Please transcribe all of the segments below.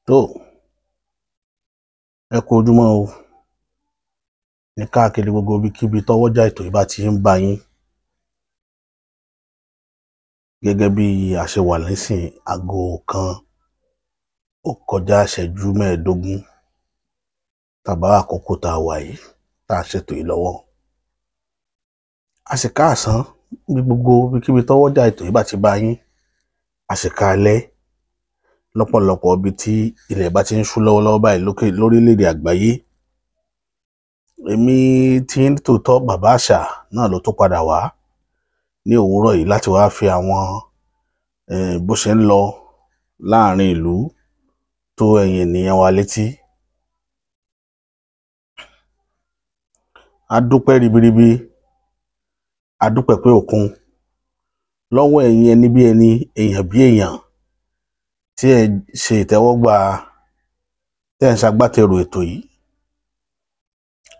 Tó, ẹ kú ojúmọ́ o ní káàkiri gbogbo ibikíbi tọ́wọ́jà ètò yìí bá ti ń bá yín. Gẹ́gẹ́ bí a ṣe wà nísìn, 1:25 tàbá àkókò tá a wà yìí tá a ṣètò yìí lọ́wọ́. A sì káàsán ní gbogbo ibikíbi tọ́wọ́jà ètò yìí bá ti bá yín. A sì káalẹ́ lọ́pọ̀lọpọ̀ ibi tí ilẹ̀ bá ti ń ṣú lọ́wọ́lọ́wọ́ báyìí lókè lórílẹ̀‐èdè àgbáyé. Èmi tí ń tòótọ́ bàbá àṣà náà ló tún padà wá ní òwúrọ̀ yìí láti wá fi àwọn bó ṣe ń lọ láàrin ìlú tó ẹ̀yin ènìyàn wa létí. A dúpẹ́ ribiribi, a dúpẹ́ pé òkun lọ́wọ́ ẹ̀yin ẹni bí ẹni, èèyàn bí èèyàn tí ẹ ṣe ìtẹ́wọ́gbà tẹ́ ẹ̀ ń ṣagbátẹrù ètò yìí.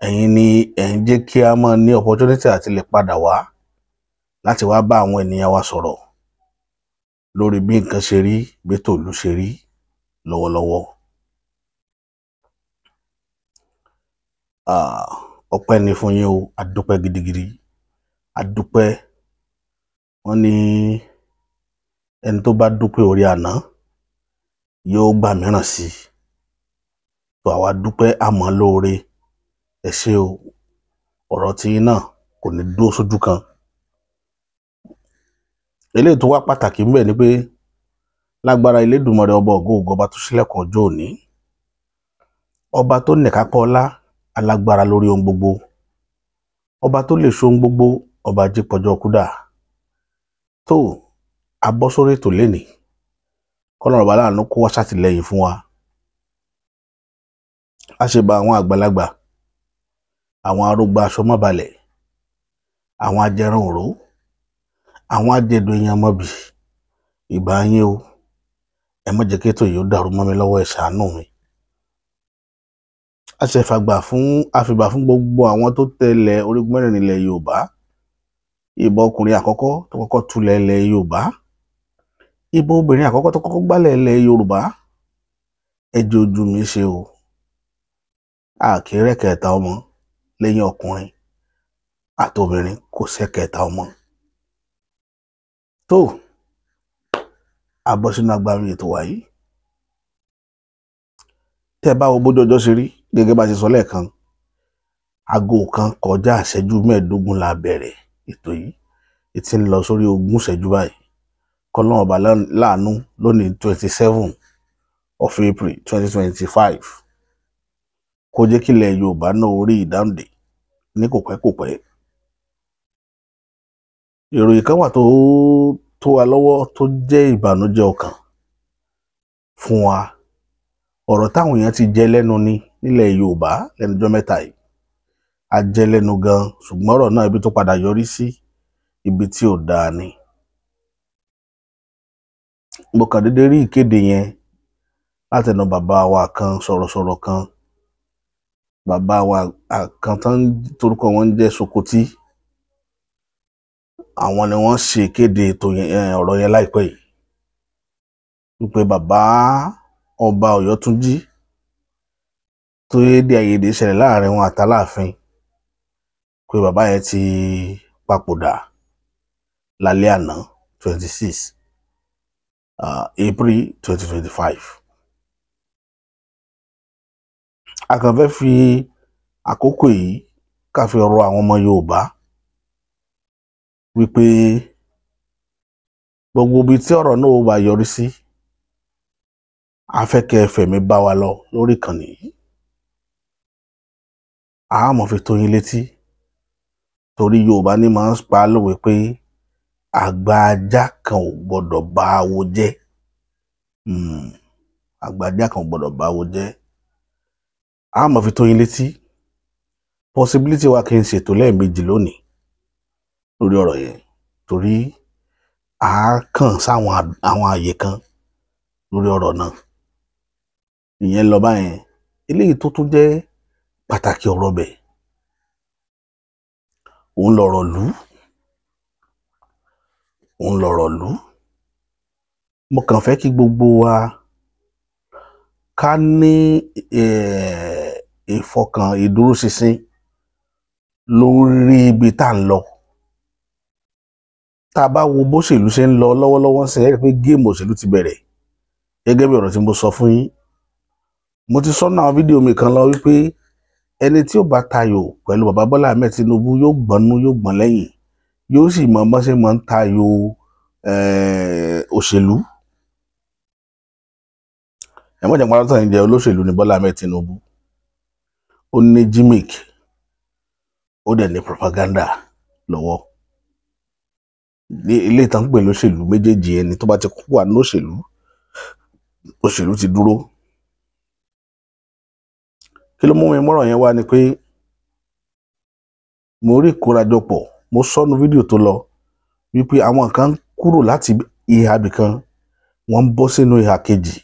Ẹ̀yin ni ẹ̀ ń jẹ́ kí a máa ní opportunity àti lè padà wá láti wá bá àwọn ènìyàn wa sọ̀rọ̀ lórí bí nǹkan ṣe rí, bí ètò ìlú ṣe rí lọ́wọ́lọ́wọ́. Ọpẹ́ ni fún yín o, a dúpẹ́ gidigidi, a dúpẹ́. Wọ́n ní ẹni tó bá dúpẹ́ orí àná yóò gbà mìíràn sí i. Tó àwa dúpẹ́ àmọ́ lóore, ẹ ṣé o, ọ̀rọ̀ tí yín náà kò ní dúró sójú kan. Eléyìí tó wá pàtàkì ńbẹ̀ ni pé lágbára Elédùmarè ọba ògo ògo, ọba tó ṣílẹ̀kùn ọjọ́ òní, ọba tó nìkápá ọlá, alágbára lórí ohun gbogbo, ọba tó lè ṣe ohun gbogbo, ọba jípọjọ́ kúdà. Tó a bọ́ sórí ètò lénìí, kọ́lọ́run ọba láàánú kó wá ṣàtìlẹ́yìn fún wa. A ṣe bá àwọn àgbàlagbà, àwọn arógbá aṣọ mọ́balẹ̀, àwọn ajẹran òró, àwọn ajẹdùn èèyàn mọ́bì, ìbá yín o, ẹ má jẹ́ kí ètò yìí ó dàrú mọ́ mi lọ́wọ́, ẹ ṣàánú mi. A ṣe fàgbà fún àfìgbà fún gbogbo àwọn tó tẹ̀lé orígun mẹ́rin ilẹ̀ Yorùbá. Ìbà ọkùnrin àkọ́kọ́ tó kọ́kọ́ tulẹ̀ ilẹ̀ Yorùbá, ìbà obìnrin àkọ́kọ́ tó kọ́kọ́ gbálẹ̀ ilẹ̀ Yorùbá. Ẹ jẹ́ ojú mi ṣe o, a kì í rẹ́kẹ̀ẹ́ta ọmọ lẹ́yìn ọkùnrin àtobìnrin, kò sẹ́kẹ̀ẹ́ta ọmọ. Tó a bọ́ sínú agbára ètò wa yìí. Tẹ́ ẹ bá wo bójú ọjọ́ ṣe rí, gẹ́gẹ́ bá a ṣe sọ lẹ́ẹ̀kan, 1:25 la bẹ̀rẹ̀ ètò yìí, ètí ń lọ sórí 20 ìṣẹ́jú báyìí. Kọ́lọ́run ọba láàánú lónìí 27 of April 2025 kó jẹ́ kílẹ̀ Yorùbá náà orí ìdáǹdè ní kòpẹ́kòpẹ́. Ìròyìn kan wà tó tó wa lọ́wọ́ tó jẹ́ ìbànújẹ́ ọkàn fún wa. Ọ̀rọ̀ táwọn èèyàn ti jẹ lẹ́nu ní nílẹ̀ Yorùbá lẹ́nu ọjọ́ mẹ́ta yìí. A jẹ lẹ́nu gan, ṣùgbọ́n ọ̀rọ̀ náà ibi tó padà yọrí sí ibi tí ò dáa ni. Mo kàn déédéé rí ìkéde yẹn látẹnu bàbá wa kan, sọ̀rọ̀sọ̀rọ̀ kan, bàbá wa kan tán torúkọ wọn ń jẹ́ Sokoti. Àwọn ni wọ́n ṣe ìkéde ètò yẹn, ọ̀rọ̀ yẹn láìpẹ́ yìí, wípé bàbá ọba Ọ̀yọ́túnjí tó èdè àìyedè ṣẹlẹ̀ láàrin wọn àtàláàfin, pé bàbá yẹn ti papòdà lálẹ́ àná 26 April 2025. A kàn fẹ́ fi àkókò yìí ká fi rọ àwọn ọmọ Yorùbá wípé gbogbo ibi tí ọ̀rọ̀ náà ó bá yọrí sí, a fẹ́ kẹ́ ẹ fẹ̀mí bá wa lọ lórí ìkànnì yìí. A mọ̀ fi tó yín létí, torí Yorùbá ní máa ń pa á lówe pé àgbà ajá kan ò gbọdọ̀ bá awo jẹ́. Àgbà ajá kan ò gbọdọ̀ bá awo jẹ́. A mọ̀ fi tó yín létí. Possibility wa kì í ṣètò lẹ́ẹ̀mejì lónìí lórí ọ̀rọ̀ yẹn, torí a kàn sáwọn àwọn àyè kan lórí ọ̀rọ̀ náà. Ìyẹn lọ báyẹn. Eléyìí tó tún jẹ́ pàtàkì ọ̀rọ̀ bẹ̀, òun lọ̀rọ̀ lú, òun lọ̀rọ̀ lú. Mo kàn fẹ́ kí gbogbo wa Ká ní ìfọkàn ìdúróṣinṣin lórí ibi tá à ń lọ. Tá a bá wo bóṣèlú ṣe ń lọ lọ́wọ́lọ́wọ́ ń sìn, ẹ́ rí i pé game òṣèlú ti bẹ̀rẹ̀. Gẹ́gẹ́ bí ọ̀rọ̀ tí mo sọ fún yín, mo ti sọ náà fídíò mi kan lọ wípé ẹni tí ó bá tayò pẹ̀lú bàbá Bọ́lá Ahmed Tinubu yóò gbọ́nú, yóò gbọ́n lẹ́yìn, yóò sì mọ bọ́n ṣe máa ń tayò òṣèlú. Ẹ mọ̀jẹ̀ pátá tàn jẹ́ olóṣèlú ní Bọ́lá Ahmed Tinubu. Ó ní gimmick, ó dẹ̀ ní propaganda lọ́wọ́. Ní ilé ìtàn pè lóṣèlú méjèèjì, ẹni tó bá ti kú wà lóṣèlú, òṣèlú ti dúró. Kí ló mú mi mọ́rọ̀ yẹn wá ni pé mo rí ìkórajọpọ̀. Mo sọnù fídíò tó lọ wípé àwọn kan kúrò láti ìhà ibìkan, wọ́n ń bọ́ sínú ìhà kejì.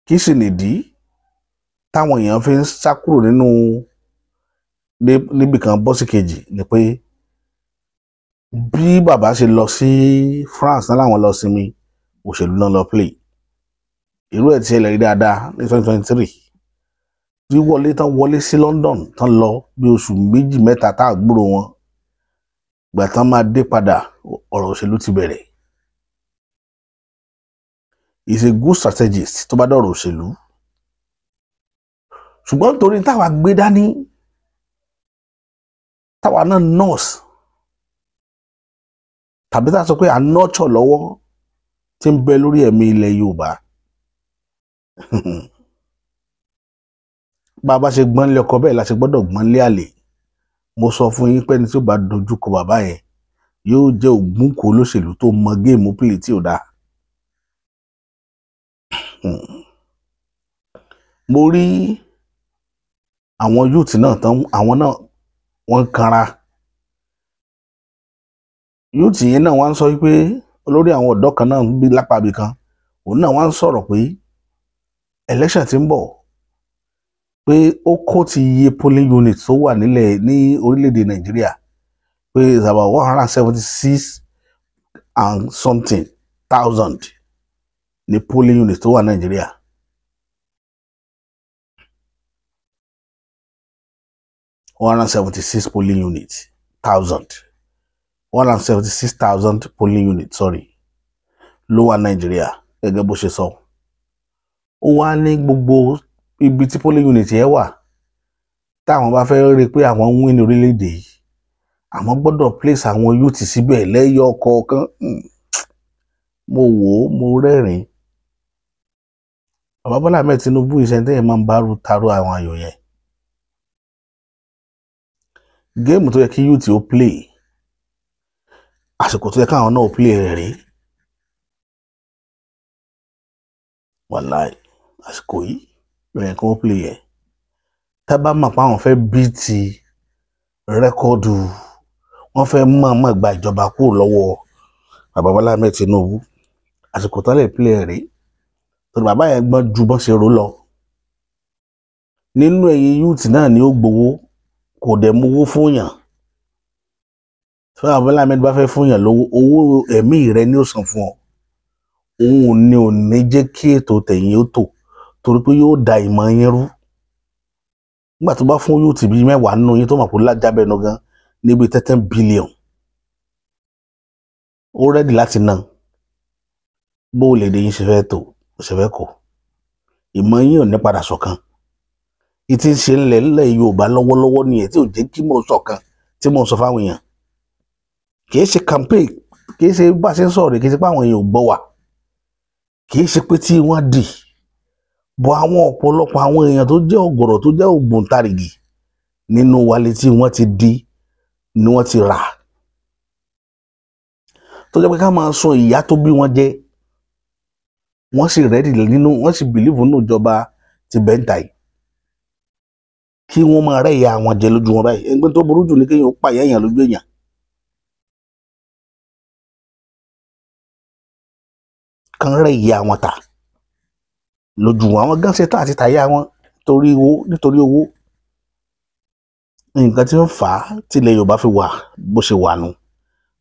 Kí sì nìdí táwọn èèyàn fi ń sá kúrò nínú níbìkan bọ́ sí kejì ni pé bí bàbá ṣe lọ sí France náà làwọn lọ sinmi, òṣèlú náà lọ play. Irú ẹ̀ ti ṣẹlẹ̀ rí dáadáa ní 2023, tí wọlé tán wọlé sí London tán lọ bí oṣù méjì mẹ́ta tá a gbúrò wọn. Gbà tán máa dé padà, ọ̀rọ̀ òṣèlú ti bẹ̀rẹ̀. He is a good strategist tó bá dọ̀rọ̀ òṣèlú, ṣùgbọ́n nítorí táwa gbé dání, táwa náà nurse tàbí tá a sọ pé à ń nurture lọ́wọ́ tí ń bẹ lórí ẹ̀mí ilẹ̀ Yorùbá, bá a bá ṣe gbọ́n lé ọkọ, bẹ́ẹ̀ la ṣe gbọ́dọ̀ gbọ́n lé àlè. Mo sọ fún yín pé ẹni tí ó bá dojú kọ bàbá yẹn yóò jẹ́ ògbúnkò olóṣèlú tó mọ game play tí ò dáa. Mo rí àwọn youth náà tán, àwọn náà wọ́n ń kanra. Youth yẹn náà wọ́n ń sọ wípé olórí àwọn ọ̀dọ́ kan náà ń bí lápá ibì kan, òun náà wọ́n ń sọ̀rọ̀ pé election tí ń bọ̀, pé ó kó ti iye polling unit tó wà nílẹ̀ ní orílẹ̀-èdè Nàìjíríà, pé it's about 176 and something thousand ní polling unit tó wà Nàìjíríà. 176 polling unit thousand, 176,000 polling unit, sorry, ló wà Nàìjíríà. Gẹ́gẹ́ bó ṣe sọ, ó wá ní gbogbo ibi tí polling unit yẹn wà, táwọn bá fẹ́ rí i pé àwọn ń win ní orílẹ̀-èdè yìí, àwọn gbọ́dọ̀ place àwọn youth síbẹ̀ lẹ́yọ kọ̀ọ̀kan. Mo wò ó, mo rẹ́rìn-ín. Bàbá Bọ́lá Ahmed Tinubu ìṣẹ́ntẹ́yìn máa ń bá taru àwọn ayò yẹn. Game tó yẹ kí youth ó play, àsìkò tó yẹ káwọn náà ó play rẹ̀ rí, wàláì, àsìkò yìí ló yẹ kí wọ́n play yẹn. Tá bá mọ̀ pé àwọn fẹ́ bí ti record, wọ́n fẹ́ mọ̀ọ́mọ̀ gba ìjọba kúrò lọ́wọ́ bàbá Bọ́lá Ahmed Tinubu, àsìkò tó lè play rẹ̀ rí, torí bàbá yẹn gbọ́n ju bọ́n ṣe rò lọ. Nínú ẹ̀yin youth náà ni ó gbowó, kò dẹ̀ mowó fún yàn. Tí bàbá Bọ́lá Ahmed bá fẹ́ fún yàn lówó, owó ẹ̀mí rẹ ni ó san fún ọ. Òun ni ò ní jẹ́ kí ètò tẹ̀yìn ó tò, torí pé yóò da ìmọ̀ yín rú. Nígbà tó bá fún youth bíi mẹ́wàá nínú yín tó mọ̀ pé lájábẹ́nu gan níbi 13 billion, ó ready láti ná. Bó o lè dé yín ṣe fẹ́ tó ṣe fẹ́ kọ̀, ìmọ̀ yín ò ní padà ṣọ̀kan. Ìtí ń ṣe ńlẹ̀ ńlẹ̀ Yorùbá lọ́wọ́lọ́wọ́ nìyẹn tí ò jẹ́ kí mò ń ṣọ̀kan tí mò ń sọ fáwọn èèyàn. Kì í ṣe campaign, kì í ṣe bá a ṣe ń sọ̀rọ̀, kì í ṣe pé àwọn èèyàn ò gbọ́ wa, kì í ṣe pé tí wọ́n dì bọ̀. Àwọn ọ̀pọ̀lọpọ̀ àwọn èèyàn tó jẹ́ ọ̀gọ̀rọ̀, tó jẹ́ ògbóǹtarìgì nínú wa, létí wọ́n ti di ni wọ́n ti rà, tó jẹ́ pé ká máa sọ ìyá tó bí wọn jẹ, wọ́n sì ready nínú, wọ́n sì believe nínú ìjọba ti bẹ́ńtà yìí, kí wọ́n máa rẹ́ ìyá wọn jẹ lójú wọn báyìí. Ẹgbẹ́ tó burú jù ní kéèyàn ó pààyà èèyàn lójú èèyàn. Kàn rẹ́ ìyá wọn ta lójú wọn, àwọn gán ṣe tán àti tàyà wọn torí owó, nítorí owó. Nǹkan tí ń fà á tilẹ̀ Yorùbá fi wà bó ṣe wà nù,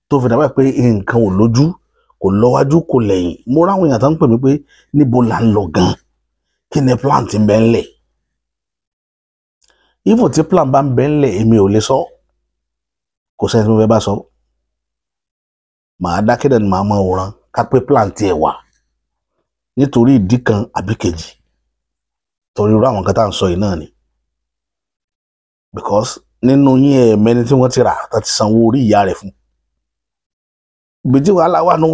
tó fi dàbí pé nǹkan ò lójú, Kò lọ́wájú kò lẹ́yìn. Mo ráwọn èèyàn tó ń pè mí pé níbo là ń lọ gan, kí ni plan ti ń bẹ ńlẹ̀? Even tí plan bá ń bẹ ńlẹ̀, èmi ò lè sọ, kò sẹ́ni tí mo fẹ́ bá sọ. Màá dákẹ́ dẹ̀ ni, màá mọ òran ká pé plan tiẹ̀ wà nítorí ìdí kan àbí kejì, torí irú àwọn kan tá à ń sọ yìí náà ni. Because nínú yín, ẹ̀ mẹ́ni tí wọ́n ti rà tá ti sanwó orí ìyá rẹ̀ fún ibi tí wàhálà wà nù.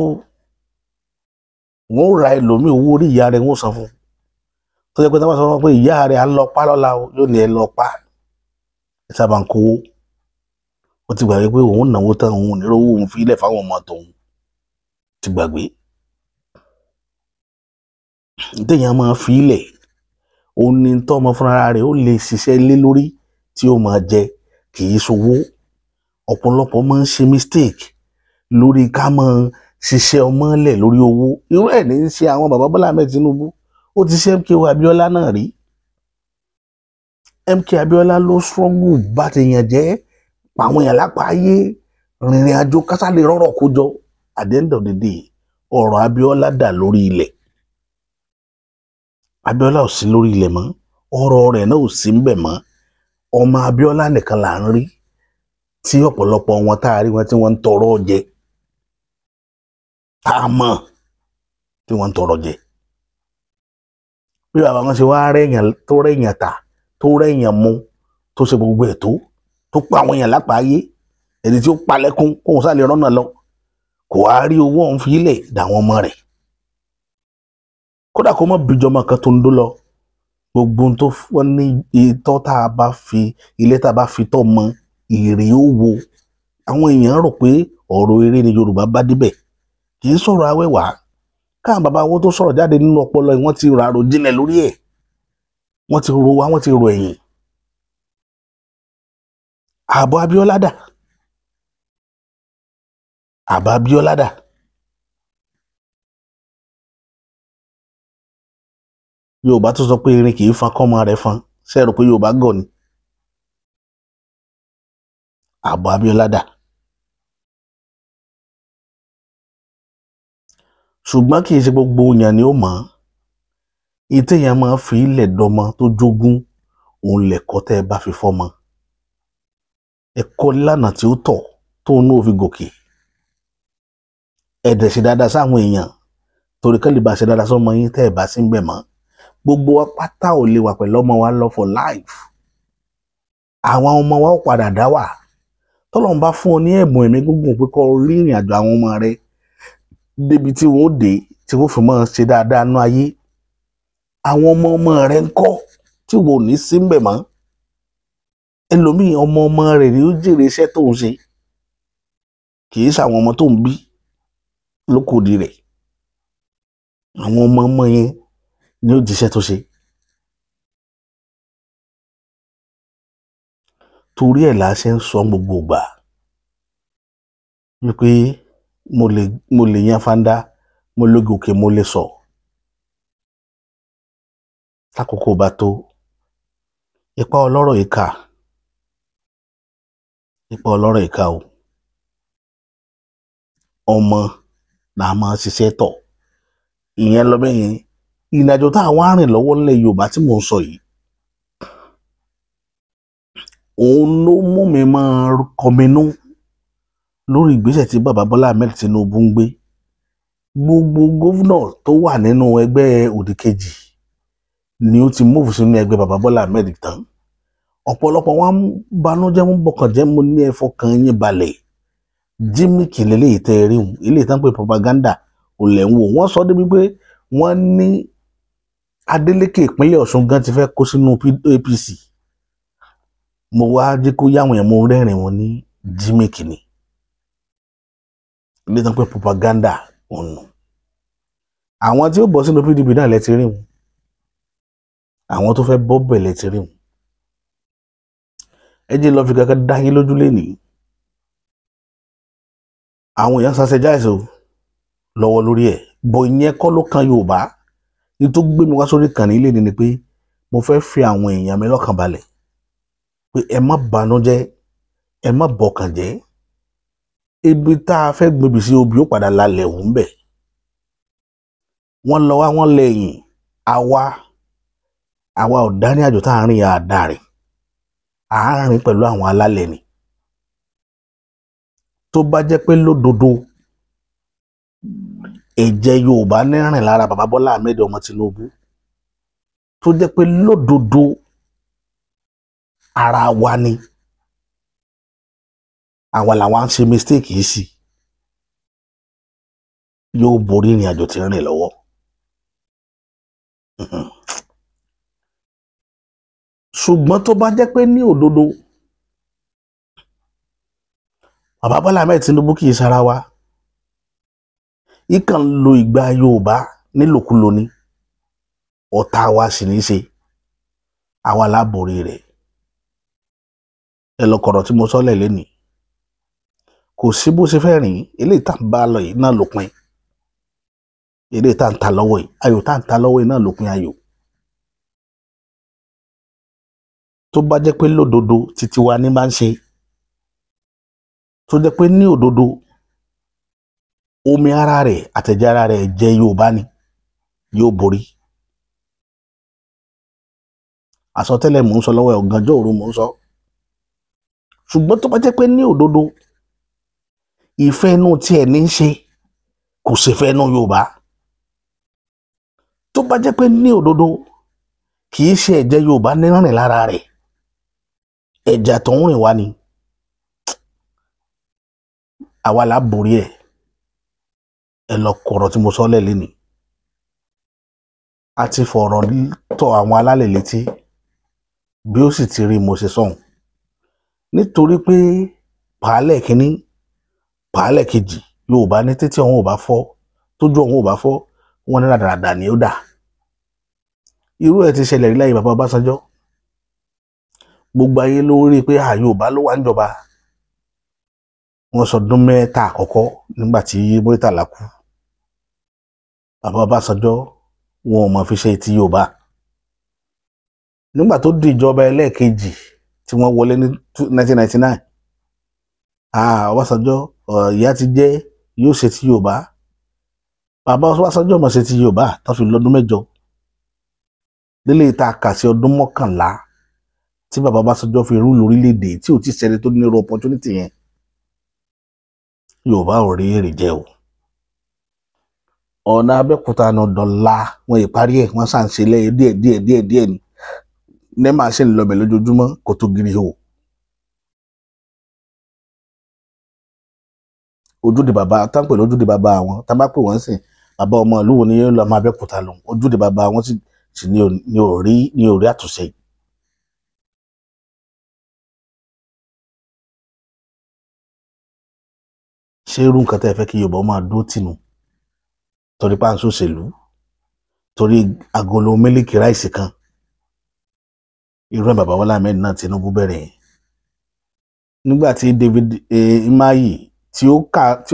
Wọ́n ó ra ẹlòmíì, owó orí ìyá rẹ̀ wọ́n san fún, tó jẹ́ pé tí wọ́n sọ fún pé ìyá rẹ̀ á lọ pa lọ́la o, yóò ní ẹ lọ pa, ẹ sábà ń kówó. Ó ti gbàgbé pé òun náwó tán, òun ò ní rówó òun fi ilẹ̀ fáwọn ọmọ tòun. Ti gbàgbé téèyàn máa fi ilẹ̀, òun ni tọ́mọ fúnra rẹ̀ ó lè ṣiṣẹ́ lé lórí tí ó máa jẹ, kì í ṣòwò. Ọ̀pọ̀lọpọ̀ máa ń ṣe mistake lórí ká máa ṣiṣẹ́ ọmọ lẹ̀ lórí owó. Irú ẹ̀ ní í ṣe àwọn bàbá Bọ́lá Ahmed Tinubu. Ó ti ṣe MKO Abiola náà rí. MK Abiola ló struggle bá ti yàn jẹ́ àwọn èèyàn lápá ayé, rìnrìn àjò kásálẹ̀ rọ̀rọ̀ kó jọ. At the end of the day, ọ̀rọ̀ Abiola dà lórí ilẹ̀. Abiola ò sí lórí ilẹ̀ mọ́, ọ̀rọ̀ rẹ̀ náà ò sí ń bẹ̀ mọ́. Ọmọ Abiola nìkan là ń rí, tí ọ̀pọ̀lọpọ̀ wọn tá a rí wọn tí wọ́n ń tọrọ jẹ, tá a mọ̀ tí wọ́n ń tọrọ jẹ. Bí bàbá wọn ṣe wá rẹ̀yàn tó rẹ̀yàn tà, tó rẹ̀yàn mu, tó ṣe gbogbo ẹ̀, tó pa àwọn èèyàn lápá ayé, ẹni tí ó palẹ̀kùn kóun sá lè rọ́nà lọ, kò wá rí owó ọ̀hún fi ilẹ̀ dàwọn ọmọ rẹ̀. Kódà kó má bíjọmọ kan tó ń dó lọ, gbogbo ohun tó wọ́n ní, itọ́ tá a bá fi ilé tá a bá fi tọ́ mọ ìrì ó wo. Àwọn èèyàn rò pé ọ̀rọ̀ eré ni Yorùbá bá débẹ̀. Kì í sọ̀rọ̀ awẹ́wà. Káwọn bàbá wo tó sọ̀rọ̀ jáde nínú ọpọlọ yìí, wọ́n ti rà àròjinlẹ̀ lórí ẹ̀, wọ́n ti ro wá, wọ́n ti ro ẹ̀yìn. Ààbọ̀ Abíọ́lá dà? Àbá Abíọ́lá dà? Yorùbá tó sọ pé irin kì í fan kọ́mọ rẹ̀ fan, ṣe é rò pé Yorùbá gọ̀ ni? Ààbọ̀ Abíọ́lá dà? Ṣùgbọ́n kì í ṣe gbogbo èèyàn ni ó mọ̀ ọ́n. Ìtẹ̀yàn máa fi ilẹ̀ dọmọ tó jogún òun lẹ̀kọ́ tẹ́ ẹ bá fi fọ́mọ, ẹ̀kọ́ lánàá tí ó tọ̀ tóun náà fi gòkè. Ẹ̀dẹ̀ ṣe dáadáa sáwọn èèyàn torí kẹ́lẹ́ bá ṣe dáadáa sọ́mọ yín tẹ́ ẹ bá sí ń bẹ̀ mọ́. Gbogbo wa pátá ò lè wà pẹ̀lú ọmọ wa lọ for life. Àwọn ọmọ wa ó padà dá wà. Tọ́lọ́run bá fún ọ ní ẹ̀bùn ẹ̀mí gígùn pé kó rí ìrìn àjò àwọn ọmọ rẹ débi tí wọ́n ó dé, tí wọ́n fi máa ṣe dáadáa nú ayé, àwọn ọmọ ọmọ rẹ ń kọ́ tí wọ́n ò ní sí ń bẹ̀ mọ́? Ẹlòmíì, ọmọ ọmọ rẹ̀ ni ó jèrè iṣẹ́ tó ń ṣe, kì í ṣàwọn ọmọ tó ń bí lókòdì rẹ̀. Àwọn ọmọ ọmọ yẹn ni ó jíṣẹ́ tó ṣe. Torí ẹ̀ la ṣe ń sọ gbogbo ìgbà wípé mo lè yan fanda, mo lè gòkè, mo lè sọ lákòókò bá tó. Ipa ọlọ́rọ̀ ìka, ipa ọlọ́rọ̀ ìka o. Ọmọ là máa ṣiṣẹ́ tọ̀. Ìyẹn lọ bẹ́ẹ̀ yẹn. Ìrìnàjò tá a wá rìn lọ́wọ́ nílẹ̀ Yorùbá tí mò ń sọ yìí, òun ló mú mi máa kọminú lórí ìgbésẹ̀ tí bàbá Bọ́lá Ahmed Tinubu ń gbé. Gbogbo gómìnà tó wà nínú ẹgbẹ́ òdìkejì ni ó ti move sínú ẹgbẹ́ bàbá Bọ́lá Ahmed tán. Ọ̀pọ̀lọpọ̀ wọn banújẹ́, wọn bọkàn jẹ́. Mo ní ẹ fọkàn yín balẹ̀. Gimmick lélẹ́yìí tẹ́ ẹ rí hùn, eléyìí tán pé propaganda ò lẹ̀ ń wò. Wọ́n sọ débi pé wọ́n ní Adeleke ìpínlẹ̀ Ọ̀ṣun gan ti fẹ́ kó sínú APC. Mo wá jẹ́ kó yáwọn yẹn, mo rẹ́rìn wọn ní gimmick ni, eléyìí tán pé propaganda ọ̀nà. Àwọn tí ó bọ́ sínú PDP náà lẹ ti rí wọn, àwọn tó fẹ́ bọ́ bẹ̀ lẹ ti rí wọn. Ẹ jẹ́ lọ fi kankan dá yín lójú lénìí. Àwọn èèyàn strategize o lọ́wọ́ lórí ẹ̀ bọ̀. Ìyẹn kọ́ ló kan Yorùbá. Ní tó gbé mi wá sórí ìkànnì ilé ni pé mo fẹ́ fi àwọn èèyàn mi lọ́kàn balẹ̀ pé ẹ má banújẹ́, ẹ má bọkàn jẹ́. Ibi tá a fẹ́ gbèbì sí obì ó padà lálẹ́ òun bẹ̀. Wọ́n lọ wá, wọ́n lẹ́yìn àwa. Àwa ò dání àjò tá à ń rìn àdáàrin, à ń rìn pẹ̀lú àwọn alálẹ̀ ni. Tó bá jẹ́ pé lódodo ẹ̀jẹ̀ Yorùbá ní rìn lára bàbá Bọ́lá Ahmed ọmọ Tinubu, tó jẹ́ pé lódodo ara wa ni, àwa làwa ń ṣe mistake yìí sí, yóò borí ìrìn àjò tí ń rìn lọ́wọ́. Ṣùgbọ́n tó bá jẹ́ pé ní òdodo bàbá Bọ́lá Ahmed Tinubu kì í sara wa, ìkàn lo ìgbà Yorùbá nílòkulò ni, ọ̀tá wa sì ní í ṣe, àwa láborí rẹ̀. Ẹ lọ kọ̀rọ̀ tí mo sọ lẹ̀ lẹ́nìí, kò sí bó ṣe fẹ́ rìn. Eléyìí tá à ń bá lọ yìí náà lópin, eléyìí tá à ń ta lọ́wọ́ yìí, ayò tá à ń ta lọ́wọ́ yìí náà lópin ayò. Tó bá jẹ́ pé lódodo títí wa ní máa ń ṣe, tó jẹ́ pé ní òdodo omi ara rẹ̀ àtẹ̀jẹ́ ara rẹ̀ jẹ́ Yorùbá ni, yóò borí. Àsọtẹ́lẹ̀ mò ń sọ lọ́wọ́ ẹ̀, ọ̀gànjọ́ òru mò ń sọ. Ṣùgbọ́n tó bá jẹ́ pé ní òdodo ìfẹ́ inú tiẹ̀ ní í ṣe, kò sì fẹ́ inú Yorùbá, tó bá jẹ́ pé ní òdodo kì í ṣe ẹ̀jẹ̀ Yorùbá ní rìn lára rẹ̀, ẹ̀jẹ̀ tó ń rìn wá ni, àwa là borí ẹ̀. Ẹ lọ kọ̀rọ̀ tí mo sọ lẹ̀ lẹ́nìí. A ti fọ̀rọ̀ tọ̀ àwọn alálẹ̀ létí, bí ó sì ti rí mo ṣe sọ̀hún. Nítorí pé pàálẹ̀ kínní, pàálẹ̀ kejì, Yorùbá ní títí ọ̀hún ò bá fọ́, tójú ọ̀hún ò bá fọ́, wọ́n ní ràdàràdà ni ó dà. Irú ẹ̀ ti ṣẹlẹ̀ rí láyé bàbá Ọbásanjọ́. Gbogbo ayé ló rí i pé Yorùbá ló wà níjọba. Wọ́n sọdún mẹ́ta àkọ́kọ́ nígbà tí Murtala kú. Bàbá Ọbásanjọ́ wọn ò mọ̀ fi ṣe ti Yorùbá. Nígbà tó di ìjọba ẹlẹ́ẹ̀kejì tí wọ́n wọlé ní 1999, Ọbásanjọ́ ìyá ti jẹ́ yóò ṣe ti Yorùbá. Bàbá Ọbásanjọ́ mọ̀ ṣe ti Yorùbá tó fi lọ́dún mẹ́jọ. Lílé ìta kà sí ọdún 11 tí bàbá Ọbásanjọ́ fi rú lórílẹ̀‐èdè tí ò ti ṣẹlẹ̀ tó nírú opportunity yẹn, Yorùbá ò rí èrè jẹ o. Ọ̀nà Abẹ́òkúta náà dọ̀la wọn ìparí ẹ̀, wọ́n sàn ṣe lẹ́yìn díẹ̀ díẹ̀ díẹ̀ díẹ̀ ni. Ní màá ṣe ń lọ bẹ̀ lójoojúmọ́ kó tó gírí o. Ojúde bàbá táǹpẹ̀ lójúde bàbá àwọn tá a bá pè wọ́n sìn, bàbá ọmọ ìlú wo ni yóò lọ ọmọ Abẹ́òkúta lòun, ojúde bàbá wọn sì ní ò rí àtúnṣe. Ṣé irú nǹkan tẹ́ ẹ fẹ́ kí Yorùbá máa dúró tìǹù torí páńsó òṣèlú, torí agolo mílíkì ráìsì kan? Irú ẹ̀ bàbá Bọ́lá Ahmed náà Tinubu bẹ̀rẹ̀ yẹn. Nígbà tí David Umahi tí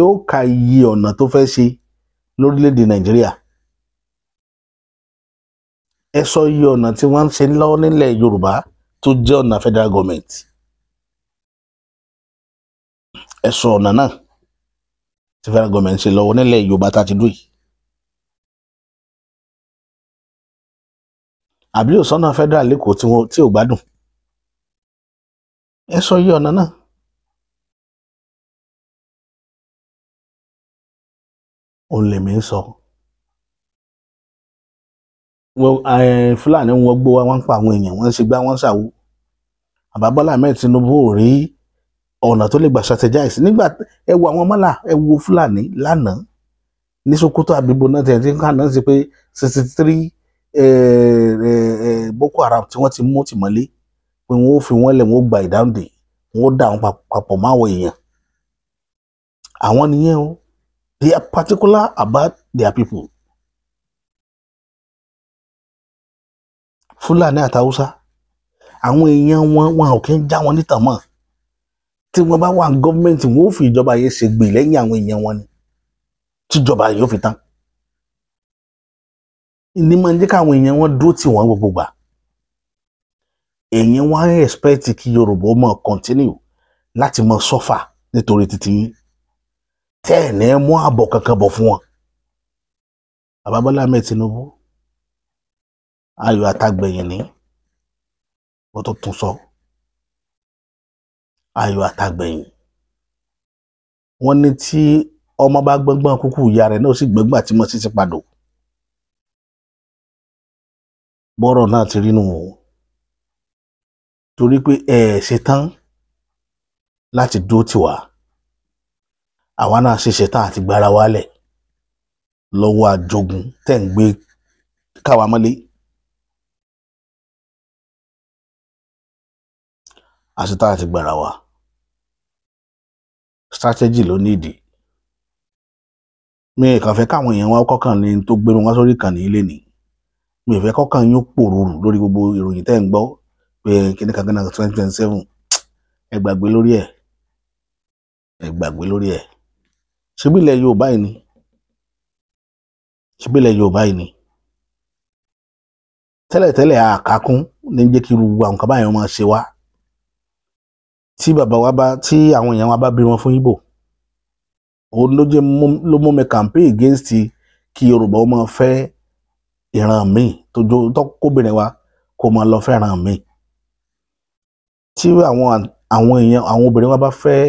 ó ka iye ọ̀nà tó fẹ́ ṣe lórílẹ̀‐èdè Nàìjíríà, ẹ sọ iye ọ̀nà tí wọ́n ń ṣe lọ́wọ́ nílẹ̀ Yorùbá tó jẹ́ ọ̀nà federal government, ẹ sọ ọ̀nà náà tí federal government ṣe lọ́wọ́ nílẹ̀ Yorùbá tá a ti dùn yìí. Àbí òsánà federal lẹ́kọ̀ọ́ tí ò gbádùn, ẹ sọ iye ọ̀nà náà. Òun lèmi ń sọ. Fúlàní wọn gbó wa, wọ́n ń pa àwọn èèyàn, wọ́n ń ṣe gbá, wọ́n ń ṣàwo. Bàbá Bọ́lá Ahmed Tinubu ò rí ọ̀nà tó lè gbà strategize. Nígbà ẹ wo àwọn mọ́là, ẹ wo Fúlàní lánàá ní Sokoto àbíbo náà tẹ̀ tí ń kànáà sí pé 63 Boko Haram tí wọ́n ti mú tìmọ́lé, pé wọ́n ó fi wọ́n lẹ̀, wọ́n ó gba ìdáǹdè, wọ́n ó dà wọ́n papọ̀ máwọn èèyàn. Àwọn nìyẹn o, they are particular about their people. Fúlàní àtàwùsá àwọn èèyàn wọn wọn ò kí ń já wọn nítàn mọ́. Tí wọ́n bá wà ní gọ́ọ̀mẹ̀ntì, wọ́n ó fi ìjọba yẹn ṣègbè lẹ́yìn àwọn èèyàn wọn ni, tíjọba yóò fi tán. Ní máa ń jẹ́ káwọn èèyàn wọn dúró tì wọ́n gbogbo gbà. Èèyàn wọn á expect kí Yorùbá ó máa continue láti máa suffer nítorí títí yín. Tẹ́ ẹ̀ ní mú àbọ̀ kankan bọ̀ fún wọn. Bàbá Bọ́lá Ahmed Tinubu, ayọ̀ àtàgbẹ̀yìn ní wọ́n tó tún sọ, ayọ̀ àtàgbẹ̀yìn. Wọ́n ní tí ọmọ bá gbọ́ngbọ́n kúkú, ìyá rẹ̀ náà sì gbọ́ngbọ́n àti mọ́ títí padò. Bọ́rọ̀ náà ti rí nù o, torí pé ẹ ṣetán láti dúró tì wá, àwa náà ṣe ṣetán àti gbára wálẹ̀ lọ́wọ́ àjogún tẹ̀ ń gbé káwa mọ́lé. Àṣetán àti gbára wa, strategy ló nídìí. Mi kàn fẹ́ káwọn èèyàn wa kọ́kàn ní tó gbé mi wá sórí ìkànnì ilé ni. Mi fẹ́ kọ́kàn yín pòrúurú lórí gbogbo ìròyìn tẹ́ ń gbọ́ pé kíní kan gánà 2027. Ẹ gbàgbé lórí ẹ̀, ẹ gbàgbé lórí ẹ̀. Ṣebí ilẹ̀ Yorùbá yìí ni, ṣebí ilẹ̀ Yorùbá yìí ni tẹ́lẹ̀tẹ́lẹ̀ àkàkún ní jẹ́ kí irú àwọn kan báyìí máa ṣe wá. Tí bàbá wa bá, tí àwọn èèyàn wa bá bí wọn fún Ìgbò, òun ló jẹ́ ló mú mi campaign against kí Yorùbá ó máa fẹ́ ìran míì tó jó tó kóbìnrin wa kó máa lọ fẹ́ ìran míì. Tí àwọn èèyàn, àwọn obìnrin wa bá fẹ́,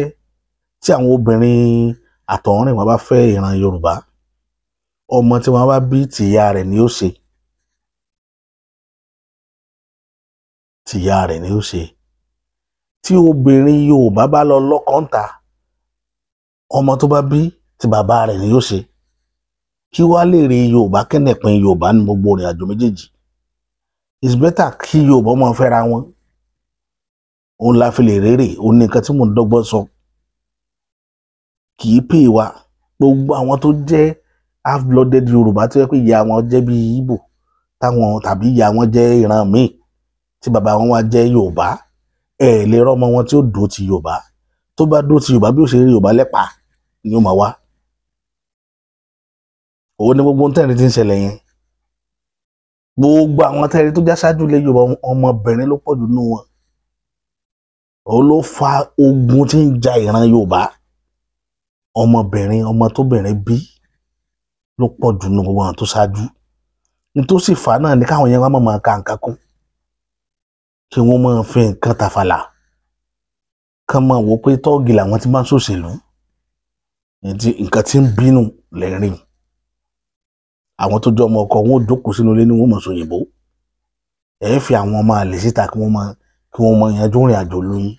tí àwọn obìnrin àtọ̀húnrìn wa bá fẹ́ ìran Yorùbá, ọmọ tí wọ́n bá bí, tìyá rẹ̀ ni ó ṣe, tìyá rẹ̀ ni ó ṣe. Tí obìnrin Yorùbá bá lọ lọ́kọ̀ọ́ta, ọmọ tó bá bí, ti bàbá rẹ̀ ni yóò ṣe. Kí wá lè rí Yorùbá kẹ́nẹ̀pin Yorùbá ní gbogbo ìrìn àjò méjèèjì? It's better kí Yorùbá máa fẹ́ra wọn, òun la fi lè rérè. Òun ní nǹkan tí mò ń dọ́gbọ́n sọ, kì í pè wá. Gbogbo àwọn tó jẹ́ half blooded Yorùbá, tó yẹ pé ìyá wọn jẹ́ bíi Ìgbò táwọn, tàbí ìyá wọn jẹ́ ìran míì tí bàbá wọn wá jẹ́ Yorùbá, ẹ lè rọ́mọ wọn tí ó dúró ti Yorùbá. Tó bá dúró ti Yorùbá, bí ó ṣe rí Yorùbá lẹ́pa ni ó máa wá. Òun ni gbogbo tẹ́rì tí ń ṣẹlẹ̀ yẹn. Gbogbo àwọn tẹ́rì tó já ṣáájú lé Yorùbá, ọmọbìnrin ló pọ̀ jù nínú wọn. Òun ló fa ogun tí ń ja ìran Yorùbá. Ọmọbìnrin, ọmọ tóbìnrin bí ló pọ̀ jù nínú gbogbo àwọn tó ṣáájú. Ní tó sì fà á náà ní káwọn yẹn wá máa ka nǹkan kún, kí wọ́n máa fi nǹkan tàfàlà, kán máa wò pé tọ́ọ̀gì làwọn tí máa ń ṣòṣèlú. Nǹkan tí ń bínú lẹ́rìn àwọn tó jọ ọmọ ọkọ wọn ò jókòó sínú ilé ní wọn mọ̀ sóyìnbó. Ẹ̀ fi àwọn ọmọ àlè síta kí wọ́n máa yanjú ìrìn àjò lóyún.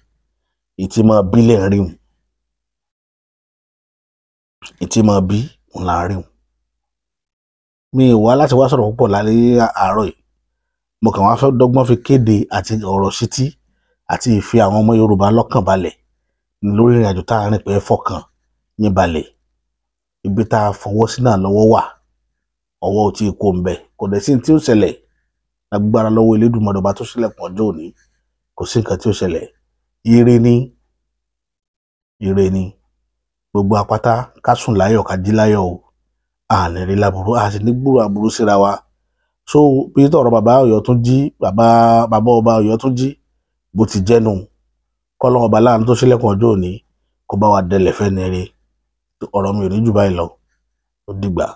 Ìtì máa bí lẹ́rìn, ìtì máa bí òun là ń rí wọn. Mi ì wá láti wá sọ̀rọ̀ púpọ̀ lálẹ́ àárọ̀ yìí. Mo kàn wá fẹ́ dọ́gbọ́n fi kéde àti ọ̀rọ̀ sítí àti ìfi àwọn ọmọ Yorùbá lọ́kàn balẹ̀ lórí ìrìn àjò tá a rìn, pé ẹ fọkàn yín balẹ̀, ibi tá a fọwọ́ sí náà lọ́wọ́ wà, ọwọ́ ò tí ì kó ń bẹ̀. Kò dẹ̀ sí ní tí ó ṣẹlẹ̀. Agbára lọ́wọ́ Elédùmarè, ọba tó ṣílẹ̀kùn ọjọ́ òní, kò sí nǹkan tí ó ṣẹlẹ̀. Ire ni, ire ni. Gbogbo apáta, ká sùn láyọ̀, ká jí láyọ̀ o. A ní rí láburú, a sì ní gbúrò aburú síra wa. So bí tọ̀rọ̀ bàbá Ọ̀yọ́túnjí, bàbá ọba Ọ̀yọ́túnjí bó ti jẹ́nu, kọ́lọ́run ọba láàánú tó ṣílẹ̀kùn ọjọ́ òní kó bá wa dẹlẹ̀ fẹ́ ni ire. Ọ̀rọ̀ mi ò ní jù báyìí lọ. Ó dìgbà.